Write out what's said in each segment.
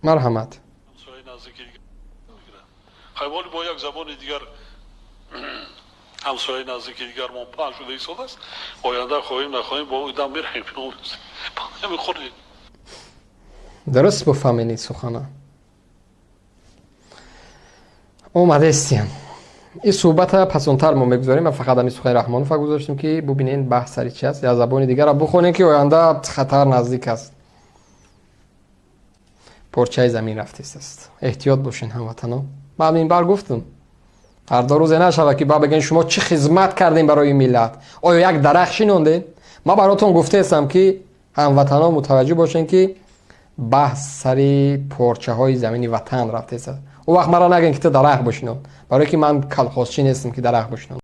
Марҳамат. Ҳайвони бо як забони дигар ҳамсояи наздики дигар мо паҳн шуда истодааст. Оянда хоҳем нахоҳем бо дам мераҳем. Дуруст буфаҳмед ин сухана. Омадестиям. Ин суҳбата пасонтар мо мегузорем. Ма фақат ҳамин сухани Раҳмонова гузоштем, ки бубинед баҳс сари чи аст. Я забони дигарро бухонем, ки оянда хатар наздик аст. Порчаи замин рафтест. Эҳтиёт бошен, ҳамватано. Ман минбар гуфтам. Фардо рӯзе нашавад, ки ба бигӯен, шумо чӣ хизмат кардем барои миллат? Оё як дарахт шинондед? Ман баротон гуфтаестам, ки ҳамватано мутаваҷҷӯҳ бошен, ки баҳс сари порчаҳои замини ватан рафтест. Он вақт маро нагӯен, ки ту дарахт бишинон, барое ки ман калхозчӣ нестам, ки дарахт бишинон.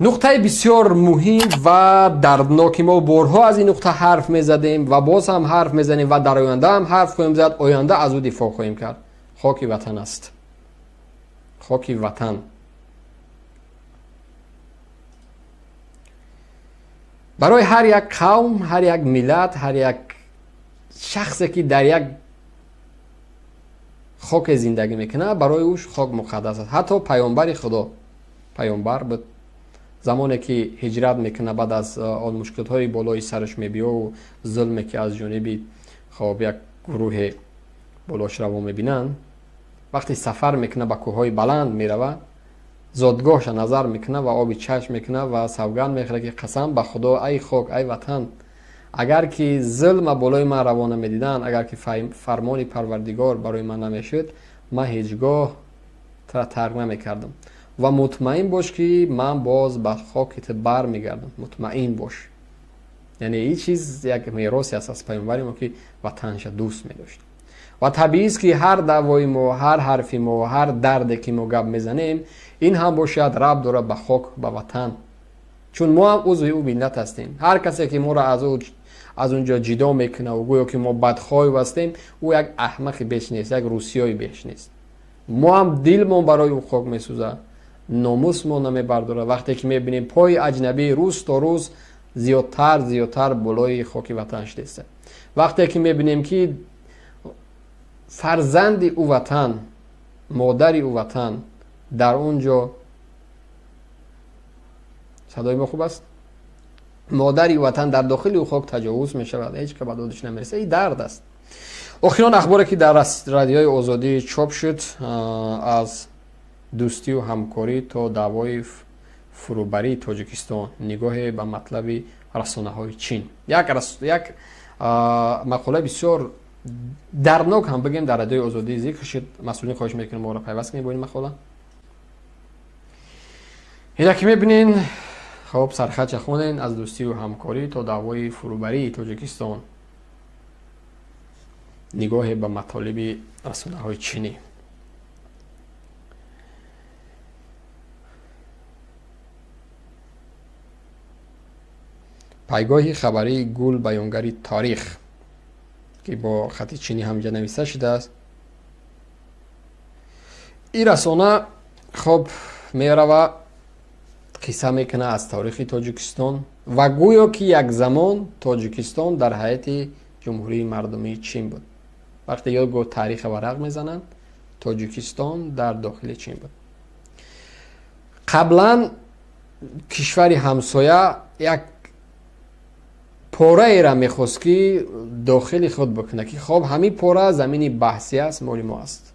Нуқтаи бисёр муҳим ва дардноки мо, борҳо аз ин нуқта ҳарф мезадем ва боз ҳам ҳарф мезанем ва дар оянда ҳам ҳарф хоҳем зад, оянда аз ӯ дифоъ хоҳем кард. Хоки ватан аст. Хоки ватан. Барои ҳар як қавм, ҳар як миллат, ҳар як шахсе, ки дар як хоке зиндагӣ мекунад, барои ӯ хок муқаддас аст. Ҳатто паёмбари Худо, паёмбар буд, замоне ки ҳиҷрат мекунад, баъд аз он мушкилотҳои болои сараш мебиёву зулме, ки аз ҷониби хоб як гурӯҳе болош раво мебинанд, вақте сафар мекунад, ба кӯҳҳои баланд меравад, зодгоҳша назар мекунад ва оби чашм мекунад ва савганд мехӯрад, ки қасам ба Худо, ай хок, ай ватан, агар ки зулма болои ман равона медиданд, агар ки фармони Парвардигор барои ман намешуд, ман ҳеҷ гоҳ тура тарк намекардам ва мутмаин бош, ки ман боз ба хоки ту бармегардам, мутмаин бош. Яъне ин чиз як меросе аст аз паёмбари мо, ки ватанша дӯст медошт. Ва табиист, ки ҳар даъвои мо, ҳар ҳарфи мо, ҳар дарде, ки мо гап мезанем, ин ҳам бошад, рабт дорад ба хок, ба ватан, чун мо ҳам узви ӯ миллат ҳастем. Ҳар касе, ки моро аз он ҷо ҷидо мекунад гӯё ки мо бадхоҳ ҳастем, ӯ як аҳмақи беш нест, як русиёи беш нест. Мо ҳам дилмон барои ӯ хок месӯзад, номус мо намебардорад, вақте ки мебинем пои аҷнабӣ рӯз то рӯз зиёдтар зиёдтар болои хоки ватан шудеста, вақте ки мебинем, ки фарзанди ӯ ватан, модари ӯ ватан дар он ҷо. Садои мо хуб аст? Модари ватан дар дохили ӯ хок таҷовуз мешавад, ҳеҷ ка ба додиш намерасад. Ин дард аст. Охирон ахборе, ки дар Радиои Озодӣ чоп шуд, аз дӯстию ҳамкорӣ то даъвои фурӯбарии Тоҷикистон, нигоҳе ба матлаби расонаҳои Чин. Як мақолаи бисёр дарднок ҳам бигем дар Радиои Озодӣ зикр шуд. Масъулин, хоҳиш мекунем, моро пайваст кунем бо ин мақола. Ина ки мебинен, хоб, сархатша хонен: аз дӯстию ҳамкорӣ то даъвои фурӯбарии Тоҷикистон, нигоҳе ба матолиби расонаҳои чинӣ. Пайгоҳи хабарии Гул баёнгари таърих, ки бо хати чинӣ ҳамҷа нависта шудааст. Ин расона, хоб, мерава, қисса мекунад аз таърихи Тоҷикистон ва гӯё ки як замон Тоҷикистон дар ҳайати Ҷумҳурии Мардумии Чин буд. Вақте ё го таъриха варақ мезананд, Тоҷикистон дар дохили Чин буд. Қаблан кишвари ҳамсоя як пораера мехост, ки дохили худ бикунад, ки хоб, ҳамин пора замини баҳсӣ аст, моли мо аст.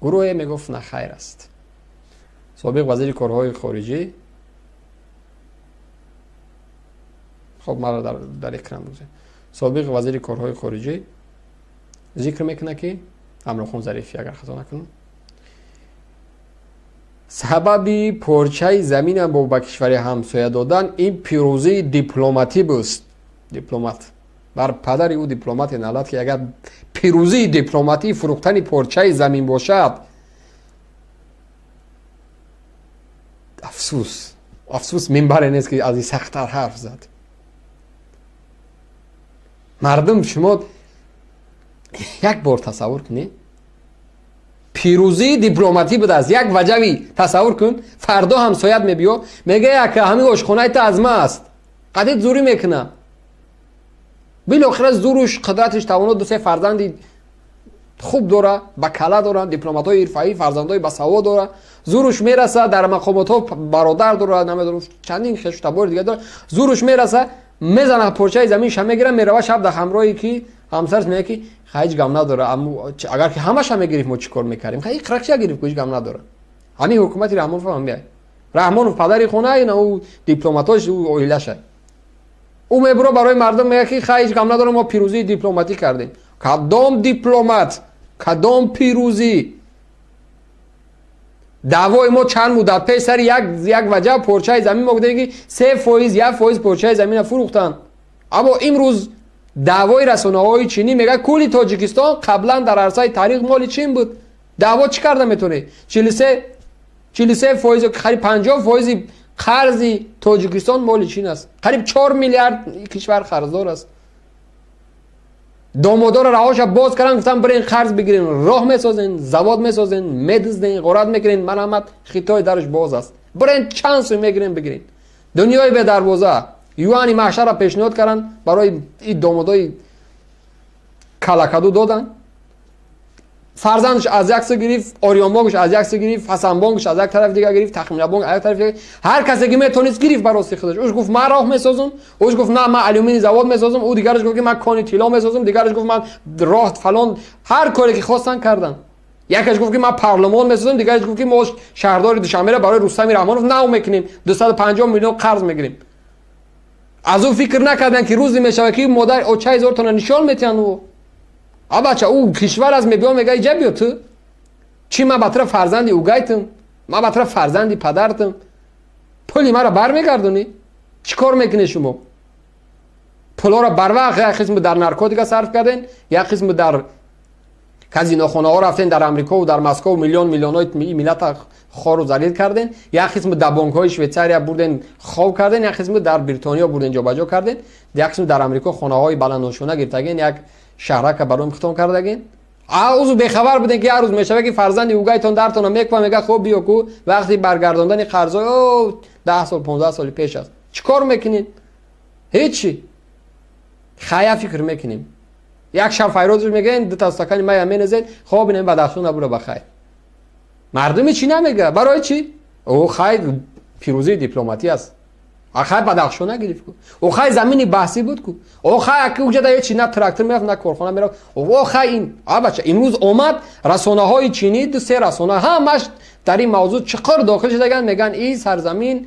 Гурӯҳе мегуфт, на, хайр аст. Собиқ вазири корҳои хориҷӣ, хоб, маро дар экран бигузоред, собиқ вазири корҳои хориҷӣ зикр мекунад, ки Ҳамрохон Зарифӣ, агар хато накунам, сабаби порчаи заминам бо ба кишвари ҳамсоя додан ин пирӯзии дипломатӣ буст. Дипломат, бар падари ӯ дипломате налат, ки агар пирӯзии дипломатӣ фурӯхтани порчаи замин бошад. Афсӯс, афсӯс, минбаре нест, ки аз ин сахттар ҳарф зад. Мардум, шумо як бор тасаввур кунед. Пирӯзии дипломатӣ будааст. Як ваҷави тасаввур кун, фардо ҳамсоят мебиё, мега, яка, ҳамин ошхонаи та аз ма аст, қадид зурӣ мекуна. Билохира зуруш, қудратиш тавоно, ду се фарзанди хуб дора, ба кала дора, дипломатҳои ҳирфаӣ, фарзандҳои басавод дора, зуруш мераса, дар мақомотҳо бародар дора, намедонам, чандин хешу табори дига дора, зуруш мераса, мезана, порчаи заминша мегира, мерава, шаб дар ҳамроҳе ки ҳамсараш мега, ки ҳеҷ гам надора, агар ки ҳамаша мегирифт, мо чӣ кор мекардем? Иқрақча гирифт, ҳеҷ гам надора. Ҳамин ҳукумати Раҳмонов ҳам меяд. Раҳмонов падари хона, ина ӯ дипломатош, ӯ оилаша. Ӯ мебуро, барои мардум мега, ки хай, ҳеҷ гам надора, мо пирӯзии дипломатӣ кардем. Кадом дипломат, кадом пирӯзӣ? Даъвои мо чанд муддат пеш сари як ваҷаб порчаи замин мо гуфтем, ки 3%, 1% порчаи замина фурӯхтанд. Аммо имрӯз даъвои расонаҳои чинӣ мегӯяд, кулли Тоҷикистон қаблан дар арсаи таърих моли Чин буд. Даъво чӣ карда метавонед? 43%, қариб 50 фоизи қарзи Тоҷикистон моли Чин аст. Қариб 4 миллиард кишвар қарздор аст. Домодоро раҳоша боз кардан, гуфтан, бирен, қарз бигирен, роҳ месозен, завод месозен, медизден, ғорат мекунен, марҳамат, Хитой дарш боз аст, бирен, чанд сум мегирен, бигирен. Дунёи бедарвоза, юани маҳшарро пешниҳод карданд барои и домодои калакаду доданд. Фарзандаш аз як су гирифт, Ориёнбонкш аз як су гирифт, Ҳасанбонкш аз як тарафи дига гирифт, Тахминабонк аз як тарафи дига. Ҳар касе ки метонист, гирифт барости худаш. Уш гуфт, ман роҳ месозам, уш гуфт, на, ман алюминий завод месозам, ӯ дигараш гуфт, ки ман кони тилло месозам, дигараш гуфт, ман роҳ, фалон. Ҳар коре ки хостанд, карданд. Якаш гуфт, ки ман парлумон месозам, дигараш гуфт, ки мо шаҳрдори Душанберо барои Рустами Раҳмонов нав мекунем, 250 миллион қарз мегирем. Аз ӯ фикр накарданд, ки рӯзе мешавад, ки модар очаи зортона нишон метиҳанд. Ӯ а бача, ӯ кишвар аст, мебиё, мега, иҷа биё, ту чӣ, ман ба тура фарзанди угайтам, ман ба тура фарзанди падартам, пули маро бармегардонӣ? Чӣ кор мекунед шумо? Пулҳоро барвақт як қисм дар наркотика сарф карден, як қисм дар казинохонаҳо рафтен, дар Амрикову дар Москов миллион миллионҳои миллата хору залил карден, як қисм дар бонкҳои Швейтсария бурден, хоб карден, як қисм дар Бритониё бурден, ҷобаҷо карден, як қисм дар Амрико хонаҳои баландошона гирифтаген, як шаҳрака барои хитон кардагин. Узу бехабар будем, ки як рӯз мешава, ки фарзанди угайтон дартона мекува, мега, хоб, биё ку, вақти баргардондани қарзҳо 10 сол, 15 соли пеш аст. Чӣ кор мекунед? Ҳечи. Хая, фикр мекунем, як шаб файрозш мегӯен, дута стакани мая менезед, хоб, инем Бадахшон набура, ба хайр. Мардуми чӣ намега? Барои чӣ? О хай, пирӯзии дипломатӣ аст. Ахай, Бадахшон нагирифт ку. Охай, замини баҳсӣ буд ку. Охай, аки уҷада ҳечи, на трактор мерафт, на корхона мерафт. Охай, ин а бача, имрӯз омад расонаҳои чинӣ, ду се расона, ҳамаш дар ин мавзӯъ чиқор дохил шудаган, мегӯянд, ин сарзамин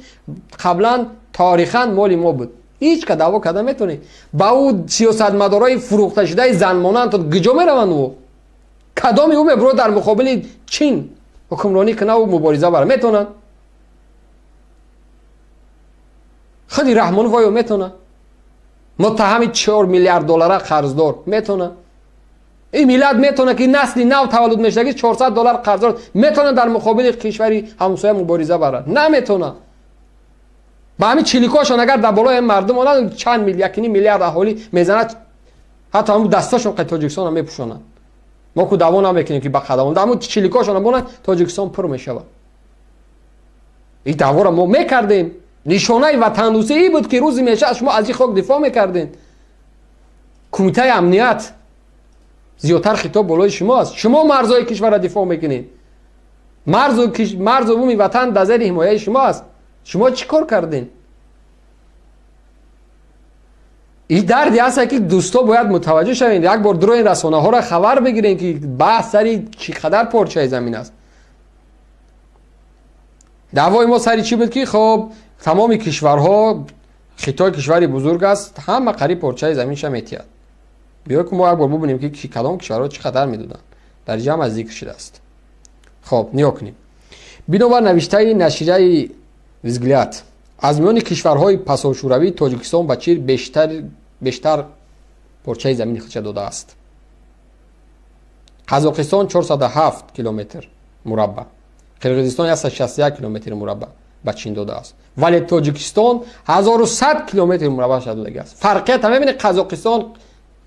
қаблан таърихан моли мо буд. Ҳеҷ ка даъво карда метавонед? Ба ӯ сиёсатмадорои фурӯхташудаи занмонанд то гиҷо мераванд? Ӯ кадоми ӯ мебуро дар муқобили Чин ҳукмронӣ кунаву мубориза бара метавонанд? Худи Раҳмонов оё метавонад? Муттаҳами 4 миллиард доллара қарздор метавонад? Ин миллат метавонад, ки насли нав таваллуд мешавад, ки 400 доллар қарздор, метавонад дар муқобили кишвари ҳамсоя мубориза барад? Наметавонад. Ба ҳамин чиликошон агар дар болои мардум онад, чанд 1,5 миллиард аҳолӣ мезанад, ҳатто ҳамн дастошон қай Тоҷикистонро мепӯшонанд. Мо ку даъво намекунем, ки ба қадам ҳамн чиликошон бонад, Тоҷикистон пур мешавад. Ин даъворо мо мекардем. Нишонаи ватандӯстӣ ин буд, ки рӯзи меша шумо аз ин хок дифоъ мекардем. Кумитаи амният, зиёдтар хитоб болои шумо аст. Шумо марзҳои кишварро дифоъ мекунед. Марзу буми ватан дар зери ҳимояи шумо аст. Шумо чӣ кор кардем? Ин дарде ҳаст, ки дӯсто бояд мутаваҷҷӯҳ шавед. Як бор дуро ин расонаҳоро хабар бигирем, ки баҳс сари чӣ қадар порчаи замин аст. Даъвои мо сари чӣ буд? Ки хоб, тамоми кишварҳо, Хитой кишвари бузург аст, ҳама қариб порчаи заминша метиҳад. Биё, ки мо як бор бубинем, ки кадом кишварҳо чӣ қадар медоданд. Дар ҷамъ зикр шудааст. Хоб, нигоҳ кунем. Бинобар навиштаи нашрияи «Взгляд», аз миёни кишварҳои пасошӯравӣ Тоҷикистон ба Чин бештар порчаи замини худша додааст. Қазоқистон 407 километр мурабба, Қирғизистон 161 километри мурабба ба Чин додааст, вале Тоҷикистон 1100 километри мураббаша додагиаст. Фарқията мебинед: Қазоқистон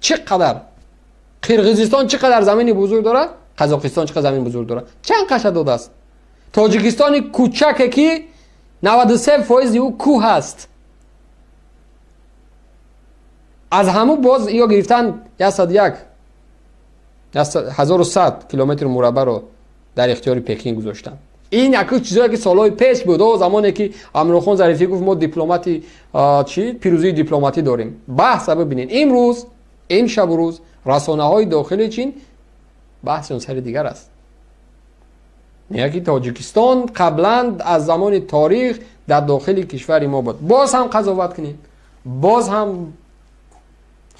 чӣ қадар, Қирғизистон чӣ қадар замини бузург дорад. Қазоқистон чӣ қадр замин бузург дорад, чанд қаша додааст. Тоҷикистони кӯчаке ки 93% ӯ кӯҳ аст, аз ҳаму боз ё гирифтан 101 1100 километр мураббаро дар ихтиёри Пекин гузоштанд. Ин яку чизое ки солҳои пеш буд, о замоне ки Амрохон Зарифӣ гуфт мо дипломати чи пирӯзии дипломатӣ дорем. Баҳса бибинед, имрӯз, имшабу рӯз расонаҳои дохили Чин баҳси он сари дигар аст. Мегӯяд ки Тоҷикистон қаблан аз замони торих дар дохили кишвари мо буд. Боз ҳам қазоват кунед, боз ҳам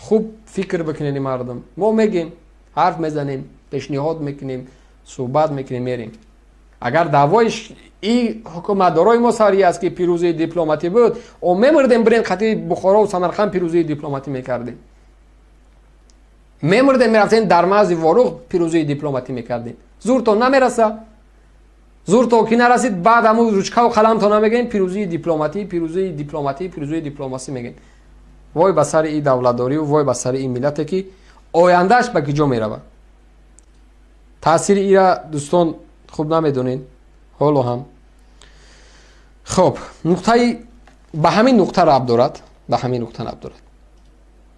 хуб фикр бикунед мардум. Мо мегем, ҳарф мезанем, пешниҳод мекунем, суҳбат мекунем, мерем. Агар даъвои и ҳукуматдорои мо сари аст ки пирӯзии дипломатӣ буд, о мемурдем, бирем қати Бухорову Самарқанд пирӯзии дипломатӣ мекардем. Мемурдем, мерафтем дар марзи Ворух пирӯзии дипломатӣ мекардем. Зуртон намераса, зурто ки нарасид, баъд ҳамун ручкаву қаламто намегӯем пирӯзии дипломатӣ, пирӯзии дипломатӣ, пирӯзии дипломасӣ мегӯем. Вой ба сари и давлатдорию вой ба сари ин миллате ки ояндааш ба куҷо меравад. Таъсири ира дӯстон хуб намедонед ҳоло ҳам. Хоб, нуқтаи ба ҳамин нуқта рабт дорад, ба ҳамин нуқта рабт дорад.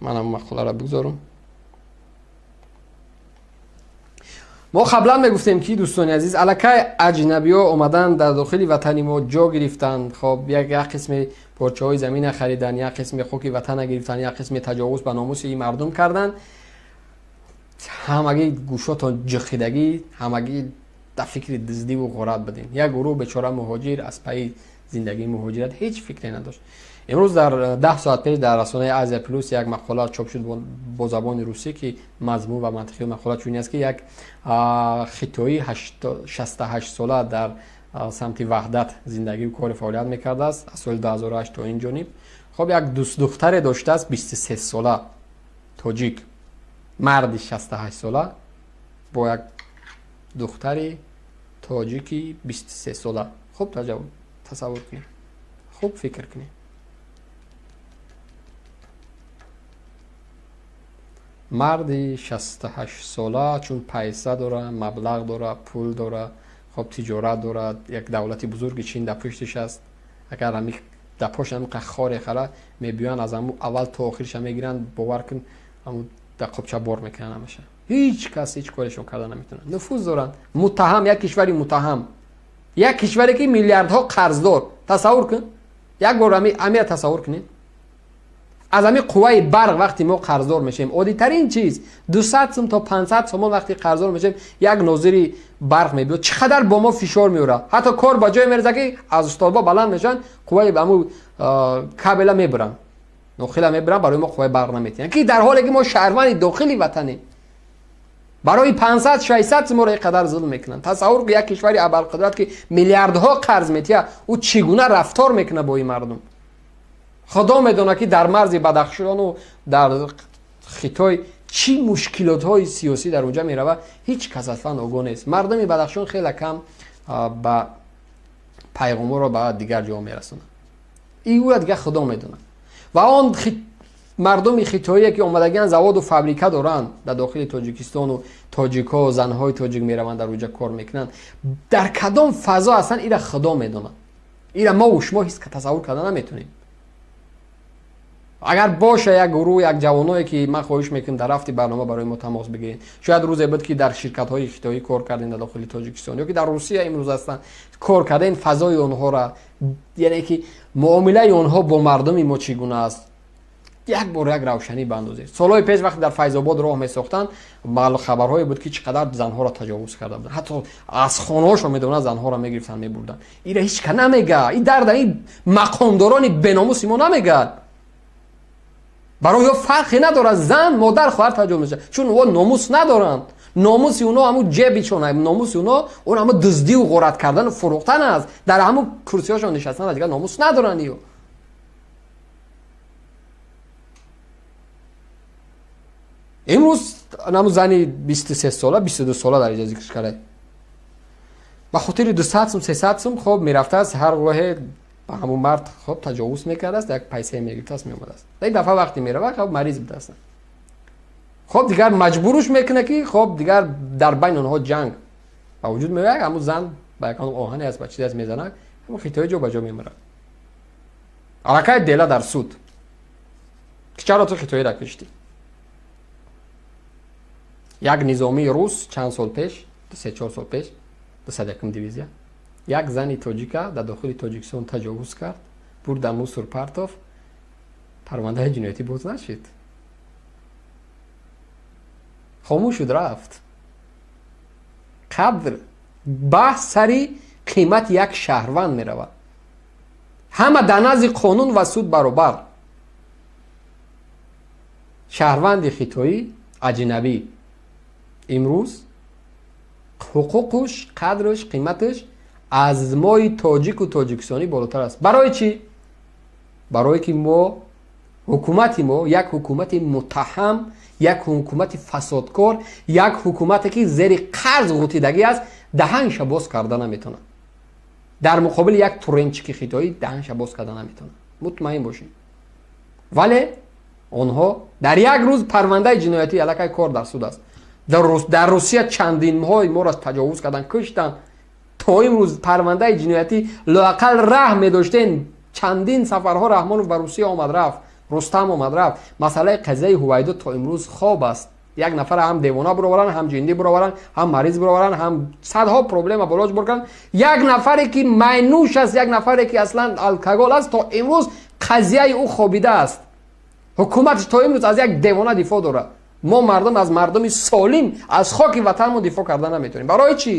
Ман ҳам мақоларо бигзорам. Мо қаблан мегуфтем ки дӯстони азиз, аллакай аҷнабиҳо омадан дар дохили ватани мо ҷо гирифтанд. Хоб, як қисми порчаҳои замина хариданд, як қисми хоки ватана гирифтанд, як қисми таҷовуз ба номуси ин мардум карданд. Ҳамагӣ гӯшотон ҷиқидагӣ, ҳамагӣ дар фикри дуздиву ғорат будем. Як гурӯҳ бечора муҳоҷир аз пайи зиндагии муҳоҷират ҳеҷ фикре надошт. Имрӯз дар 10 соат пеш дар расонаи Азия Плюс як мақола чоп шуд бо забони русӣ ки мазмун ва мантиқи мақола чунин аст ки як хитоӣ 68 сола дар самти Ваҳдат зиндагию кори фаъолият мекардааст аз соли 2008 то ин ҷониб. Хоб, як дӯстдухтаре доштааст 23 сола тоҷик, марди 68 сола бо як духтари тоҷики 23 сола. Хуб тасаввур кунед, хуб фикр кунед. Марди 68 сола чун пайса дора, маблағ дора, пул дора, хоб тиҷорат дорад, як давлати бузурги Чин дар пуштиш аст. Агар ҳами дар пошт ҳами хоре хара мебиёянд, аз ҳаму аввал то охириша мегиранд, бовар кун, ҳаму дар қопча бор мекунанд ҳамаша. Ҳеҷ кас ҳеҷ корешон карда наметавонад. Нуфуз доранд. Муттаҳам, як кишвари муттаҳам, як кишваре ки миллиардҳо қарздор. Тасаввур кун, як бор ҳамия тасаввур кунед. Аз ҳамин қувваи барқ вақте мо қарздор мешавем, оддитарин чиз 200 сум то 500 сомон вақте қарздор мешавем, як нозири барқ мебиёд, чӣ қадар бо мо фишор меорад. Ҳатто кор ба ҷое мерасад ки аз устолба баланд мешаванд, қувваи ҳамун кабела мебаранд, нохила мебаранд, барои мо қувваи барқ наметиҳанд, ки дар ҳоле ки мо шаҳрванди дохили ватанем. Барои 500-600 сум моро ин қадар зулм мекунанд. Тасаввур кун як кишвари абарқудрат ки миллиардҳо қарз метиҳад, ӯ чӣ гуна рафтор мекунад бо ин мардум. Худо медонад ки дар марзи Бадахшону дар Хитой чӣ мушкилотҳои сиёсӣ дар онҷа меравад, ҳеҷ кас аслан огоҳ нест. Мардуми Бадахшон хеле кам ба пайғомҳоро ба дигар ҷо мерасонанд. Ӯра дигар Худо медонад. Ва он мардуми хитоие ки омадагиан заводу фабрика доранд дар дохили Тоҷикистону тоҷикҳо, занҳои тоҷик мераванд дар онҷа кор мекунанд, дар кадом фазо ҳастанд, ира Худо медонад. Ира мо шумо ҳеҷ тасаввур карда наметонем. Агар боша як гурӯҳ, як ҷавоное ки ман хоҳиш мекунам дар рафти барнома барои мо тамос бигиред. Шояд рӯзе буд ки дар ширкатҳои хитоӣ кор кардем дар дохили Тоҷикистон ё ки дар Русия имрӯз ҳастанд кор кардем, фазои онҳоро, яъне ки муомилаи онҳо бо мардуми мо чӣ гуна аст, як бор як равшанӣ баандозед. Солҳои пеш вақте дар Файзобод роҳ месохтанд, хабарҳое буд ки чӣ қадар занҳоро таҷовуз карда буданд, ҳатто аз хонаҳошон медонанд занҳоро мегирифтанд мебурданд. Ира ҳеҷ ка намега, ин дарда ин мақомдорони беномуси мо намегӯяд. Барои ё фарқе надорад, зан, модар, хоҳар таҷовуз мешавад, чун онҳо номус надоранд. Номуси онҳо ҳамун ҷебишон, номуси онҳо он ҳамун дуздиву ғорат кардану фурӯхтан аст. Дар ҳамун курсиҳошон нишастан, дигар номус надоранд. Ё имрӯз ҳамун зани 23 сола, 22 сола дар иҷа зикр карда, ба хотири 200 сум, 300 сум хоб мерафтааст ҳар гоҳе ба ҳамун мард хоб таҷовуз мекардааст, як пайсае мегирифтааст, меомадааст. Дар ин дафъа вақте мерава, хоб мариз будааст. Хоб дигар маҷбуруш мекунад, ки хоб дигар дар байни онҳо ҷанг ба вуҷуд меояд. Ҳамун зан ба як оҳане аст, ба чизе аст мезанад, ҳамун хитои ҷо ба ҷо мемирад. Аллакай дела дар суд, ки чаро ту хитоиро киштӣ. Як низомии рус чанд сол пеш, 3-4 сол пеш, 201 дивизия, як зани тоҷика дар дохили Тоҷикистон таҷовуз кард, бурд дар мусор партоф, парвандаи ҷиноятӣ боз нашид, хомӯш шуд, рафт. Қадр баҳс сари қимати як шаҳрванд меравад. Ҳама дар назди қонун ва суд баробар. Шаҳрванди хитоӣ аҷнабӣ имрӯз ҳуқуқуш, қадрш, қиматаш аз мои тоҷику тоҷикистонӣ болотар аст. Барои чӣ? Барое ки мо ҳукумати мо як ҳукумати муттаҳам, як ҳукумати фасодкор, як ҳукумате ки зери қарз ғутидагӣ аст, даҳанша боз карда наметавонад. Дар муқобили як туренчики хитоӣ даҳанша боз карда наметавонад. Мутмаин бошед. Вале онҳо дар як рӯз парвандаи ҷиноятӣ, аллакай кор дар суд аст. Дар Русия чандинҳои моро таҷовуз карданд, куштанд. То имрӯз парвандаи ҷиноятӣ лоақал раҳм медоштен. Чандин сафарҳо Раҳмонов ба Русия омад рафт, Рустам омад рафт. Масъалаи қазияи Ҳувайдо то имрӯз хоб аст. Як нафар ҳам девона буроваранд, ҳам ҷиндӣ буроваранд, ҳам мариз буроваранд, ҳам садҳо проблема болоч бурканд. Як нафаре ки майнӯш аст, як нафаре ки аслан алкогол аст, то имрӯз қазияи ӯ хобида аст. Ҳукумат то имрӯз аз як девона дифоъ дорад. Мо мардум аз мардуми солим, аз хоки ватанмон дифоъ карда наметавонем. Барои чӣ?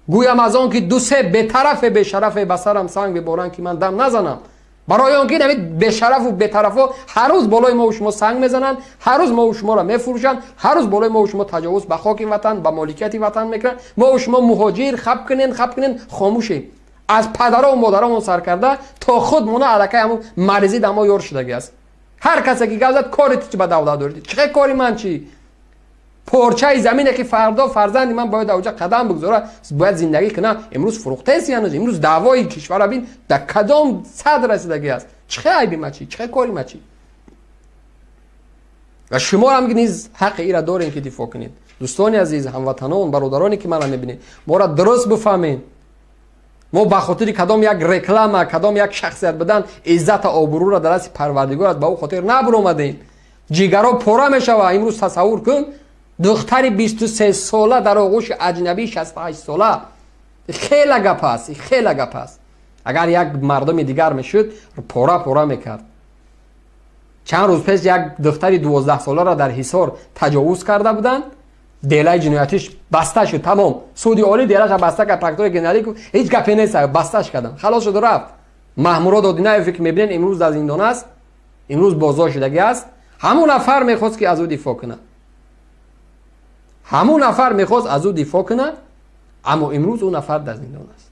Гӯям аз он ки ду-се бетарафе бешарафе ба сарам санг биборанд, ки ман дам назанам. Барои он ки ин бешарафу бетарафо ҳар рӯз болои мо шумо санг мезананд, ҳар рӯз мо шуморо мефурӯшанд, ҳар рӯз болои мо шумо таҷовуз ба хоки ватан, ба моликияти ватан мекунанд. Мо шумо муҳоҷир, хаб кунен, хаб кунен, хомӯшем. Аз падару модарамон сар карда то худмона аллакай ҳамун маризӣ дар мо ёр шудагӣ аст. Ҳар касе ки гап зад, кори ту чӣ ба давлат дорӣ? Чӣ кори ман чӣ? Порчаи замине ки фардо фарзанди ман бояд дар оҷа қадам бигзора, бояд зиндагӣ кунад, имрӯз фурӯхтаест янӯз. Имрӯз даъвои кишвара бин дар кадом сад расидагӣ аст. Чӣ айби ма чӣ? Чӣ кори ма чӣ? Ва шумоам низ ҳаққи ира дорем ки дифоъ кунед. Дӯстони азиз, ҳамватанон, бародароне ки мана мебинед, моро дуруст бифаҳмед. Мо ба хотири кадом як реклама, кадом як шахсият будан, иззата обрӯро дар дасти Парвардигор аст, ба ӯ хотир набуромадем. Ҷигаро пора мешава. Имрӯз тасаввур кун, духтари 23 сола дар оғӯши аҷнабии 68 сола. Хеле гап аст, хеле гап аст. Агар як мардуми дигар мешуд, пора пора мекард. Чанд рӯз пеш як духтари 12 соларо дар Ҳисор таҷовуз карда буданд. Делаи ҷиноятиш баста шуд, тамом. Суди олӣ делаша баста кард, прокурори генералӣ гуфт ҳеҷ гапе нест, басташ кардам. Халос шуд, рафт. Маҳмурод Одинаев ки мебинед имрӯз дар зиндон аст, имрӯз боздошт шудагӣ аст. Ҳамун нафар мехост ки аз ӯ дифоъ кунад. Ҳамун нафар мехост аз ӯ дифоъ кунад, аммо имрӯз ӯ нафар дар зиндон аст.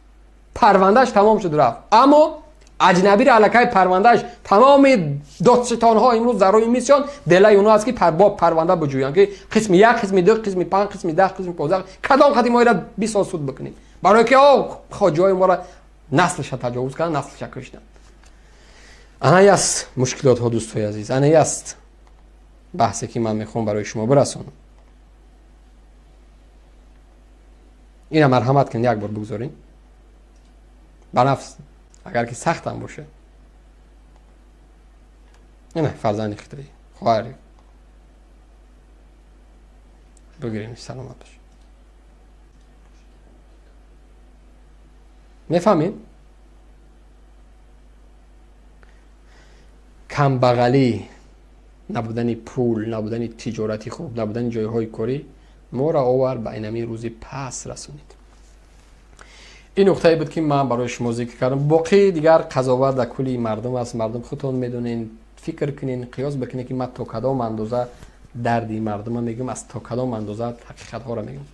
Парвандааш тамом шуд, рафт. Аммо аҷнабиро аллакай парвандааш тамоми додситонҳо имрӯз дар рӯи миссион делаи онҳо аст ки бо парванда буҷӯянд, ки қисми 1, қисми 2, қисми 5, қисми 10, қисми 15, кадом хати мо ира 20 сол суд бикунем. Барое ки о хоҷиҳои моро наслша таҷовуз карданд, наслша куштанд. Ана яст мушкилотҳо, дӯстои азиз, ана яст баҳсе ки ман мехоҳам барои шумо бирасонам. Ина марҳамат кунед, як бор бигзоред ба нафс, агар ки сахтам боше. Ина фарзанди хитоӣ, хоҳари бигирем, саломат бош. Мефаҳмед? Камбағалӣ, набудани пул, набудани тиҷорати хуб, набудани ҷойҳои корӣ моро овард ба инамин рӯзи пас расонид. Ин нуқтае буд ки ман барои шумо зикр кардам. Боқӣ дигар қазоват дар кулли мардум аст. Мардум худтон медонед, фикр кунед, қиёс бикунед ки ман то кадом андоза дарди мардума мегӯям, аз то кадом андоза ҳақиқатҳоро мегӯям.